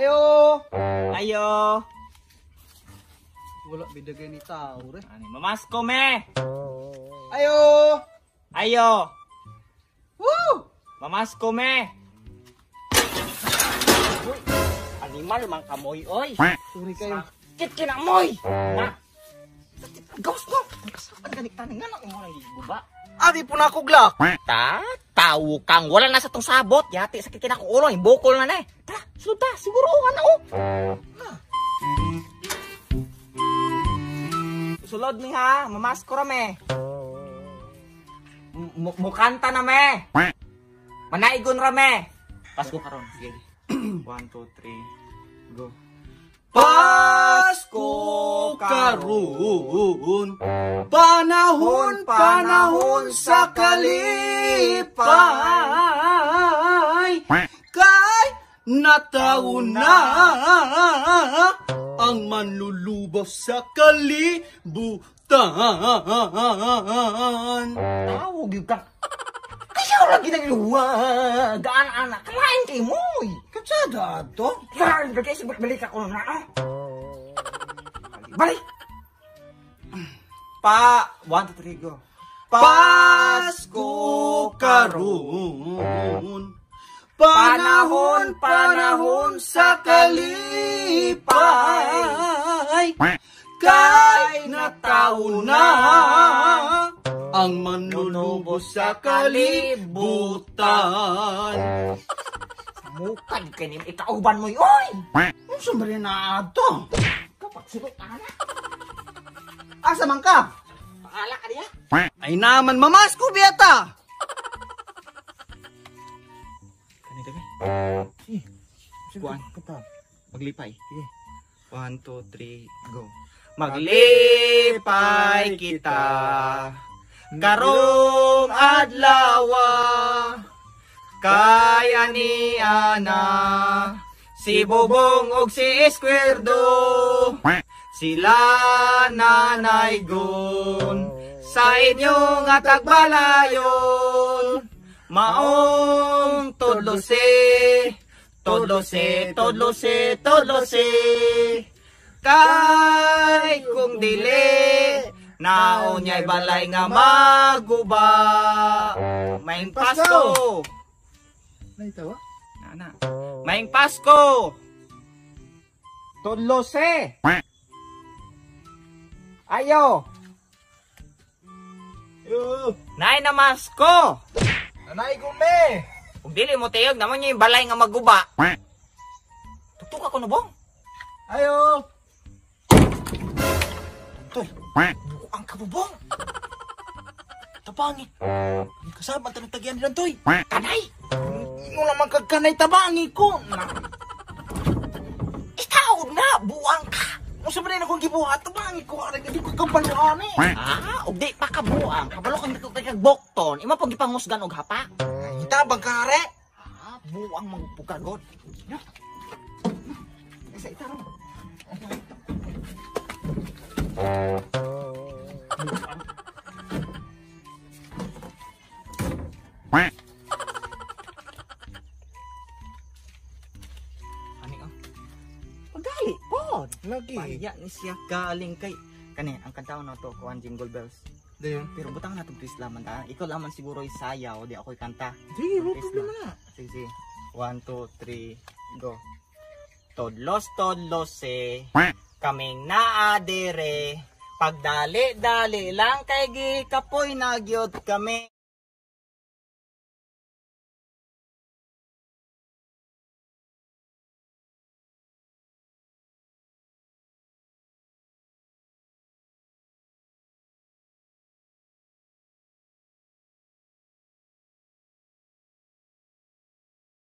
Ayo. Ayo. Wala bidagay ni tao re. Ani mamasko me. Ayo. Ayo. Woo! Mamasko me. Uy, animal man kamoy oy. Sorry kayo. Sakit kinamoy. Na. Gawas no. Kasapan ganit tanin nga nang imo nang guba. Abi po na ako glak. Ta, tawo kang wala na sa tong sabot. Yati sakit kinako ulo, bukol na na. Ta, sulod ta, siguro nga na oh. Na. Sulod ni ha, mamasko ra me. Mukanta na me. Manaigon ra me. Pasko karon. Sige. 1 2 3 go. Pasko karon, panahon, panahon sa kalipay, kay nataon na ang manlulubos sa kalibutan. Tawag yun ka. Kaya lagi nang luwag. Gaan-ana. Kalain kay moy. Katsada ato? Kalain ka kasi balik ako na. Ah. Balik. Pa, 1, 2, 3, go. Pasko karon, panahon, panahon sa kalipay, kay nataon na ang manlulubos sa kalibutan. Mukad kay ni ikauban mo oy. Unsa ba rin na ato? Kapag sulot ana. Asa man ka? Paala ka diya. Ay naman mamasko biyata. Kani tabi. Kuan. Maglipay. Sige. 1 2 3 go. Maglipay kita karong adlawa, kaya ni Ana si Bobong og si Esquerdo, sila nanaygon sa inyong atagbalayon. Maong tudlose, tudlose, tudlose, tudlose, kay kung dili naon niya'y balay nga maguba. Maing Pasko. Naitawa? Nana. Maing Pasko. Tudlose. Ayo. Yo. Nay na masko. Nanay gume. Kung dili mo tiyog naman niya yung balay nga maguba. Tuktok ako na bong. Ayo. Toy. Ang kabubong. Tabangi. Kasama tanong tagyan nilang toy. Kanay. Ino naman kagkanay tabangi ko. Ikaw na buang ka. Unsa ba na akong gibuhat? Tabangi ko ara di ko kabalo ani. Ah, og di pa ka buang. Kabalo kang kag bokton. Imo pag gipangusgan og hapak. Itabang ka are. Ah, buang magpugagod. Isa itaro. Ani ah. Pagali pod. Lagi. Paya ni siya galing kay kani ang kanta na to kuan Jingle Bells. Dayon. Pero butang na tong twist laman ta. Ikaw laman siguro isayaw, di ako'y kanta. Sige, mo Twist problema na. na. Sige, sige. 1 2 3 go. Todlos todlose kaming naadere. Pagdali-dali lang kay gikapoy nagyod kami.